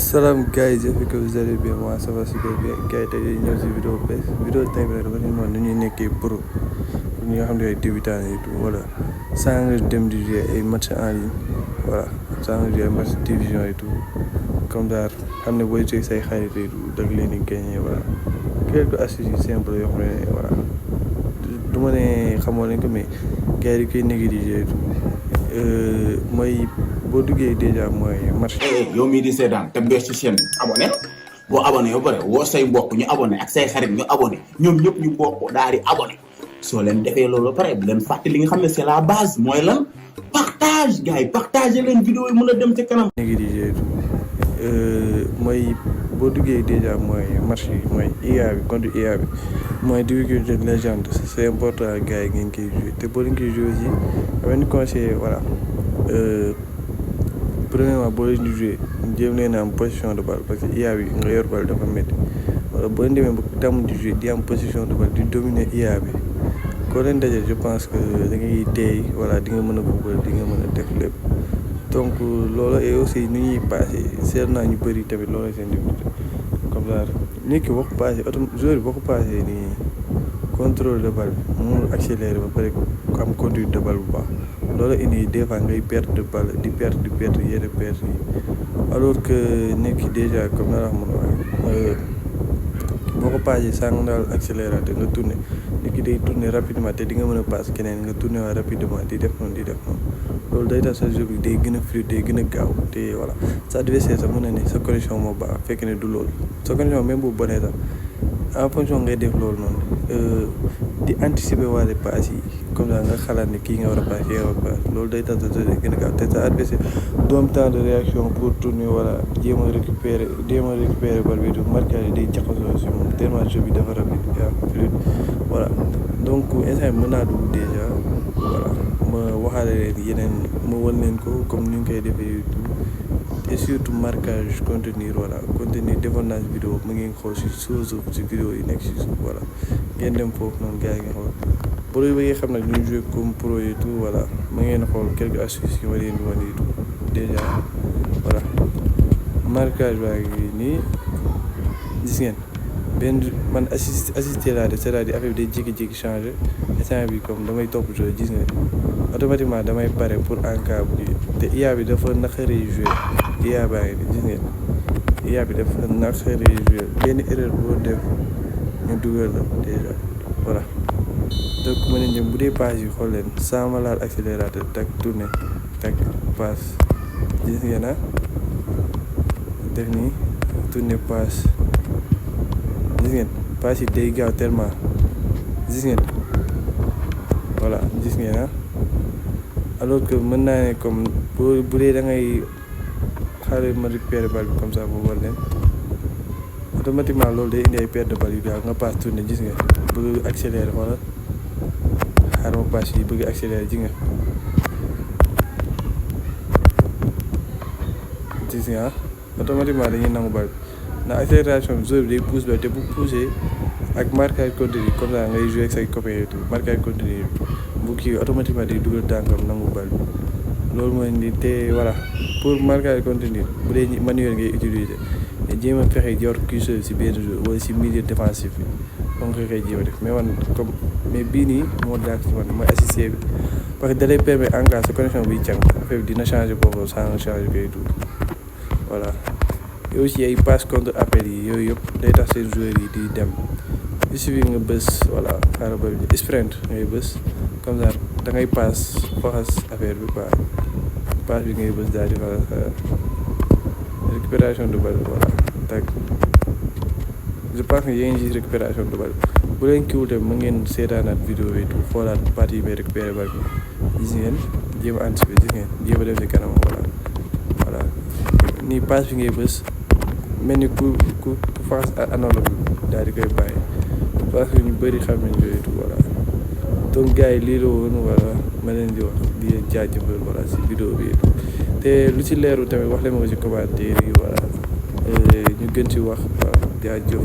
Salam guys, j'espère que vous allez bien. Moi ça va super bien. Gars yi tey dañuy ñëw si vidéo bees vidéo tey bi nag dama leen wax nu ñuy nekkee pro pour ñi nga xam ne ay débutants et tout voilà sans nga dem di jouer ay match en ligne voilà sans nga jouer ay match division et tout comme ça xam ne booy jouer say xarit et tout da nga leen di gagner voilà quelques astuces yu simple yoo xam ne voilà du ma ne xamoo leen ko mais gars yi di koy négliger et tout mooy boo duggee déjà mooy match. yow mii di seetaan te bees ci chaîne bi abonné boo abonné ba pare woo say mbokk ñu abonné ak say xarit ñu abonné ñoom ñëpp ñu bokk daal di abonné soo leen defee loolu ba pare bu leen fàtte li nga xam ne c'est la base mooy lan partage gars yi partagé leen vidéo yi mën a dem ca kanam. négligé mooy boo duggee déjà mooy match yi mooy IA bi contre IA bi mooy difficulté de légende c'est important gars yi ngeen koy joué te boo leen koy joué aussi am nañu conseillé voilà. Premièrement boo leen di joué jéem leen a am position de balle parce que IA bi nga yor balle dafa métti wala boo leen demee ba tàmm di joué di am position de balle di dominer IA bi koo leen dajee je pense que da ngay teey voilà di nga mën a football di nga mën a def lépp donc loolu et aussi ni ñuy passé seet naa ñu bëri tamit loolu seen difficulté comme ça nit ki boo ko passé joueur bi boo ko passé nii contrôle de balle bi mënul accélérer ba pare ko am conduite de balle bu baax loolu indi des fois ngay perte de balle di perte yenn perte yi alors que nit ki déjà comme na la mën a waxee boo ko passé sànq daal accélérateur nga tourné nit ki day tourné rapidement te di nga mën a passe keneen nga tourné waa rapidement di def noonu loolu day tax sa jeu bi day gën a fluide day gën a gaaw te voilà sa adversaire sax mën na ne sa connexion moo baax fekk ne du loolu sa connexion même bu bonee sax en fonction ngay def loolu noonu di anticiper waale passe yi comme ça nga xalaat ne kii nga war a passe loolu day tax sa jeu day gën a gaaw te sa adversaire du am temps de réaction pour tourner wala jéem a récupérer bal bi du marquage yi day jaxasoo si moom tellement jeu bi dafa rapide et fluide voilà donc instant mën naa dugg déjà voilà ma waxaale leen yeneen ma wan leen ko comme ni ñu koy defee et surtout marquage contenir voilà contenir defoon naa si vidéo mu ngeen xool si suuf si vidéo yi nekk si suuf voilà ngeen dem foofu noonu gars yi nga xool pro yi ba nga xam ne ñu joué comme pro et tout voilà ma ngeen xool quelques astuces yu ma leen di wan et tout déjà voilà marquage baa ngi nii gis ngeen benn man assisté laa def c'est-à-dire affaire bi day jékki-jékki changé instant bi comme damay topp joué gis nga automatiquement damay pare pour en cas bu te IA bi dafa naqaree joué IA baa ngi nii gis ngeen IA bi dafa naqaree joué benn erreur boo def ñu dugal la déjà voilà donc ma ne ñoom bu dee passe yi xool leen sans ma laal accélérateur tak tourné tak passe gis ngeen def nii tourné passe gis ngeen passe yi day gaaw tellement gis ngeen voilà gis ngeen alors que mën naa ne comme bu dee da ngay xaaral ma récupérer balle bi comme ça boo war leen automatiquement loolu day indi ay perte de balle yu gaaw nga passe tourné gis nga bëgg accélérer wala xaaral ma passe yi bëgg accélérer gis nga automatiquement dañuy nangu balle bi ndax accélération bi joueur bi day pousse ba te bu poussé ak marquage continu comme ça ngay jouer ak say copains et tout marquage continu bu kii automatiquement day dugal tànkam nangu balle bi loolu mooy ni te voilà pour marquage continu bu dee manuel ngay utiliser te jéem a fexe yor curseur si benn joueur wala si milieu défensif bi donc nga koy jéem a def mais bii nii moo daal ci man mooy assisté bi parce que da lay permettre en cas sa connexion biy càng affaire bi dina changer boobu sans nga changer koy tout voilà et aussi ay passe contre appel yi yooyu yëpp day tax seen joueurs yi di dem il suffit nga bës voilà xaaral ba sprint ngay bës comme ça da ngay passe faxas affaire bi quoi passe bi ngay bës daal di faxas récupération de balle voilà tak je pense que yéen gis récupération de balle bu leen kiiwul tamit mu ngeen seetaanaat vidéo yi tout xoolaat partie yi may récupérer balle bi gis ngeen jéem a anticiper gis ngeen jéem a def si kanam voilà nii passe bi ngay bës mel ni ku face analogue daal di koy bàyyi parce que ñu bëri xam nañ yooyu tout voilà donc gars yi lii la woon voilà ma leen di wax di leen jaajëfal voilà si vidéo bi te lu ci leeru tamit wax leen ma ko si commentaire yi voilà ñu gën ci wax waaw jaajëf